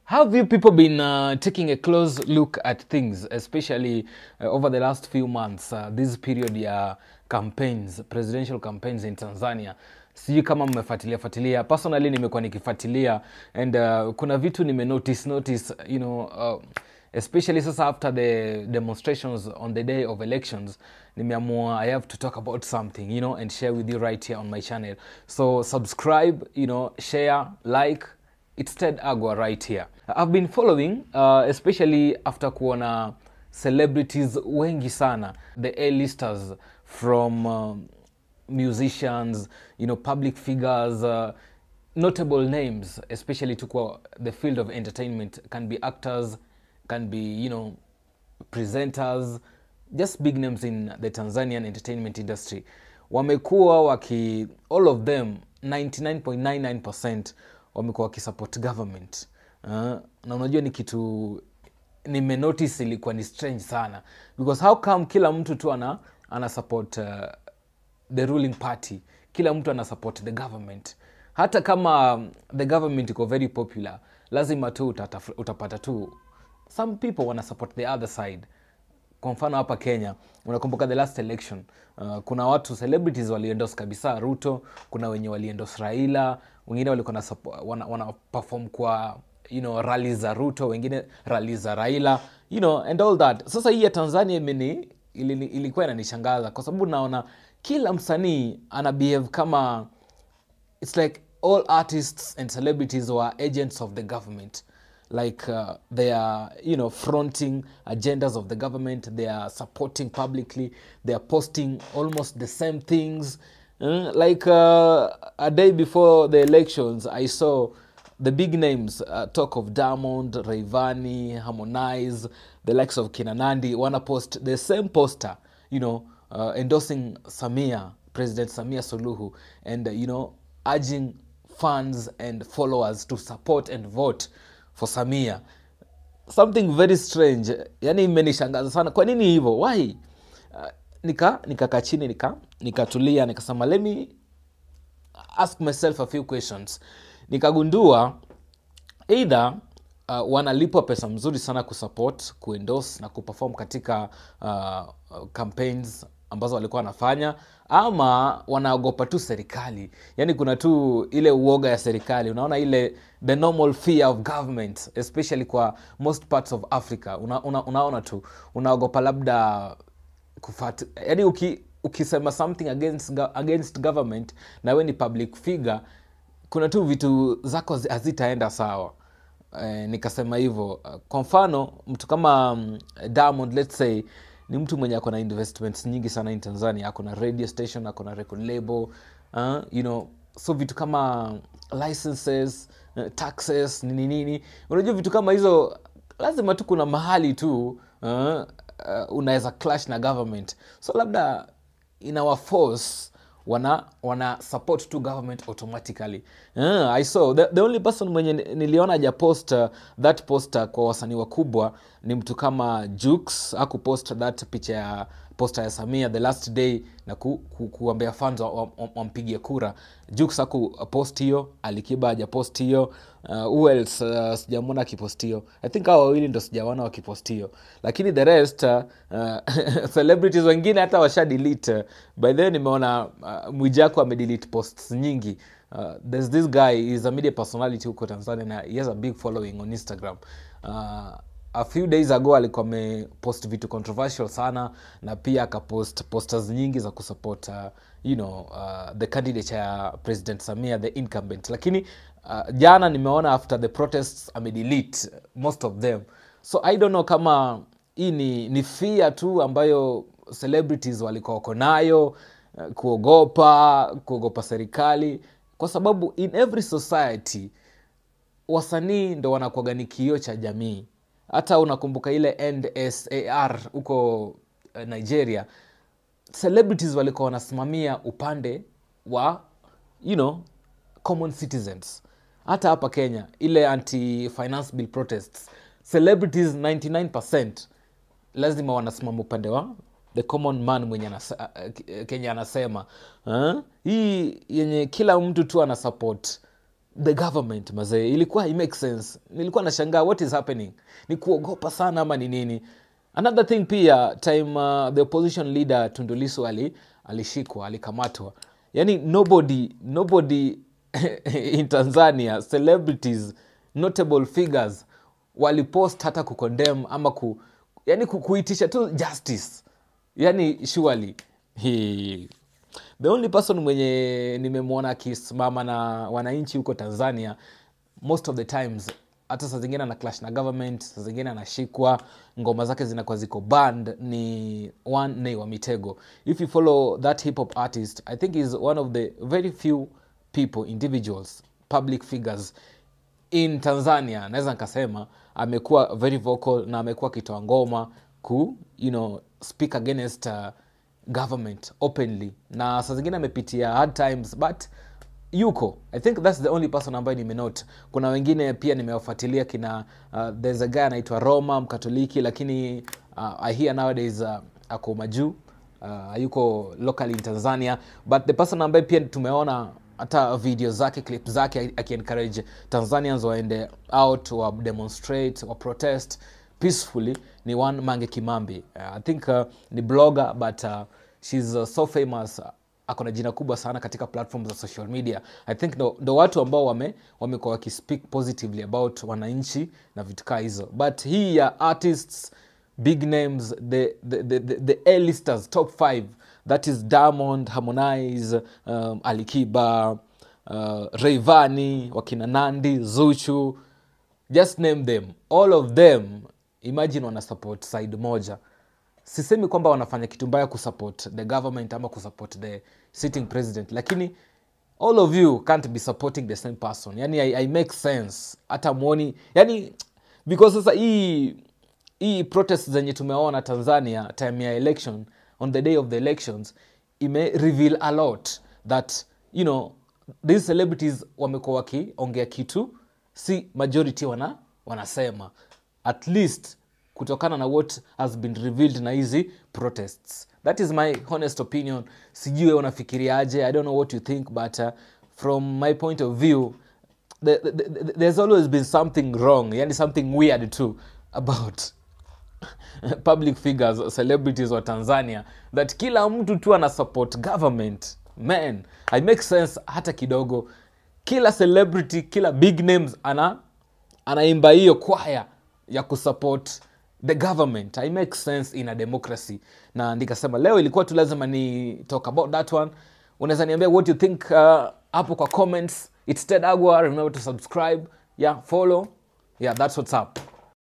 Have you people been taking a close look at things, especially over the last few months, this period ya campaigns, presidential campaigns in Tanzania? Sijui kama mmefuatilia fuatilia. Personally nimekuwa nikifuatilia and kuna vitu nime notice, especially sasa after the demonstrations on the day of elections, nimeamua I have to talk about something and share with you right here on my channel. So subscribe, share, like. It's Ted Agwa right here. I've been following, especially after kuona celebrities wengi sana, the A-listers from musicians, public figures, notable names, especially to kwa the field of entertainment, can be actors, can be presenters, just big names in the Tanzanian entertainment industry. Wamekuwa waki, all of them, 99.99% wamekuwa wakisupport government. Na unajua ni kitu nimenotice ilikuwa ni strange sana, because how come kila mtu tu ana support the ruling party, kila mtu ana support the government? Hata kama the government iko very popular, lazima tu utapata tu some people wana support the other side. Kwa mfano hapa Kenya, unakumbuka the last election, kuna watu celebrities waliendorse kabisa Ruto, kuna wenye waliendorse Raila, wengine walikuwa na wana perform kwa rally za Ruto, wengine rally za Raila, and all that. Sasa hii ya Tanzania ilikuwa inanishangaza kwa sababu naona kila msanii ana behave kama it's like all artists and celebrities were agents of the government, like they are fronting agendas of the government, they are supporting publicly, they are posting almost the same things. Like a day before the elections, I saw the big names, talk of Diamond, Rayvanny, Harmonize, the likes of kina Nandy, wana post the same poster, endorsing Samia, President Samia Suluhu, and urging fans and followers to support and vote for Samia. Something very strange. Yani imenishangaza sana. Kwa nini hivyo? Why? Nikakaa chini, nikatulia, nikasema, "Let me ask myself a few questions." Nikagundua either wanalipwa pesa mzuri sana kusupport, kuendorse na kuperform katika campaigns ambazo walikuwa wanafanya, ama wanaogopa tu serikali. Yani kuna tu ile uoga ya serikali, unaona ile the normal fear of government, especially kwa most parts of Africa. Unaona tu unaogopa labda yani ukisema something against government na we ni public figure, kuna tu vitu zako hazitaenda sawa. Nikasema hivyo. Kwa mfano mtu kama Diamond, let's say, ni mtu mwenye ako na investments nyingi sana in Tanzania, ako na radio station, ako na record label, so vitu kama licenses, taxes, nini nini, unajua vitu kama hizo lazima tu kuna mahali tu unaweza clash na government. So labda inawa force wana support to government automatically. I saw the only person mwenye niliona haja post that poster kwa wasanii wakubwa ni mtu kama Jux. Hakupost that picha ya poster ya Samia the last day na kuambia fans wampigie kura. Jux haku post hiyo, Alikiba haja post hiyo. Who else sijamwona akipost hiyo? I think hao wawili ndo sijaona wakipost hiyo, lakini the rest, celebrities wengine hata washa delete. By the way, nimeona Mwijaku amedelete posts nyingi. There's this guy, is a media personality huko Tanzania na he has a big following on Instagram. A few days ago alikuwa amepost vitu controversial sana na pia akapost posters nyingi za kusupport the candidate ya President Samia, the incumbent, lakini jana nimeona after the protests amedelete most of them. So I don't know kama hii ni fear tu ambayo celebrities walikuwa wako nayo, kuogopa serikali, kwa sababu in every society wasanii ndo wanakuwaga ni kioo cha jamii. Hata unakumbuka ile EndSARS huko Nigeria, celebrities walikuwa wanasimamia upande wa common citizens. Hata hapa Kenya, ile anti finance bill protests, celebrities 99% lazima wanasimama upande wa the common man mwenye Kenya anasema, Hii yenye kila mtu tu ana support the government mazee. Ilikuwa it make sense. Nilikuwa nashangaa what is happening. Ni kuogopa sana ama ni nini? Another thing pia, time the opposition leader Tundu Lissu alishikwa, alikamatwa. Yani nobody in Tanzania, celebrities, notable figures walipost hata kucondemn ama kuitisha tu justice. Yani surely the only person mwenye nimemwona akisimama na wananchi huko Tanzania most of the times, hata saa zingine ana clash na government, saa zingine anashikwa, ngoma zake zinakuwa ziko banned, ni one Nay wa Mitego. If you follow that hip hop artist, I think he's one of the very few people, individuals, public figures in Tanzania, naweza nikasema amekuwa very vocal na amekuwa akitoa ngoma ku, speak against government openly, na saa zingine amepitia hard times, but yuko. I think that's the only person ambaye nimenote. Kuna wengine pia nimewafuatilia kina, there's a guy anaitwa Roma Mkatoliki, lakini I hear nowadays ako majuu, yuko locally in Tanzania. But the person ambaye pia tumeona hata video zake, clip zake aki-encourage Tanzanians waende out, wa demonstrate, wa protest peacefully, ni one Mange Kimambi. I think ni blogger, but she's so famous, ako na jina kubwa sana katika platforms za social media. I think ndo watu ambao wamekuwa wakispeak positively about wananchi na vitu kaa hizo. But hii ya artists, big names, the A-listers, top 5, that is Diamond, Harmonize, Alikiba, Rayvanny, wakina Nandi, Zuchu, just name them. All of them, imagine wana support side moja. Sisemi kwamba wanafanya kitu mbaya kusupport the government ama kusupport the sitting president, lakini all of you can't be supporting the same person. Yani I make sense. Hata muoni, yani because sasa hii protest zenye tumeona Tanzania time ya election, on the day of the elections, ime reveal a lot that, these celebrities wamekuwa wakiongea kitu si majority wanasema, at least kutokana na what has been revealed na hizi protests. That is my honest opinion. Sijui wewe unafikiriaje, I don't know what you think, but from my point of view, there's always been something wrong, yani something weird too about public figures, celebrities wa Tanzania, that kila mtu tu ana support government. Man, I make sense hata kidogo. Kila celebrity, kila big names anaimba hiyo choir ya kusupport the government. I make sense in a democracy. Na nikasema leo ilikuwa tu lazima ni talk about that one. Unaweza niambia what you think hapo kwa comments. It's Ted Agwa. Remember to subscribe, follow. That's what's up.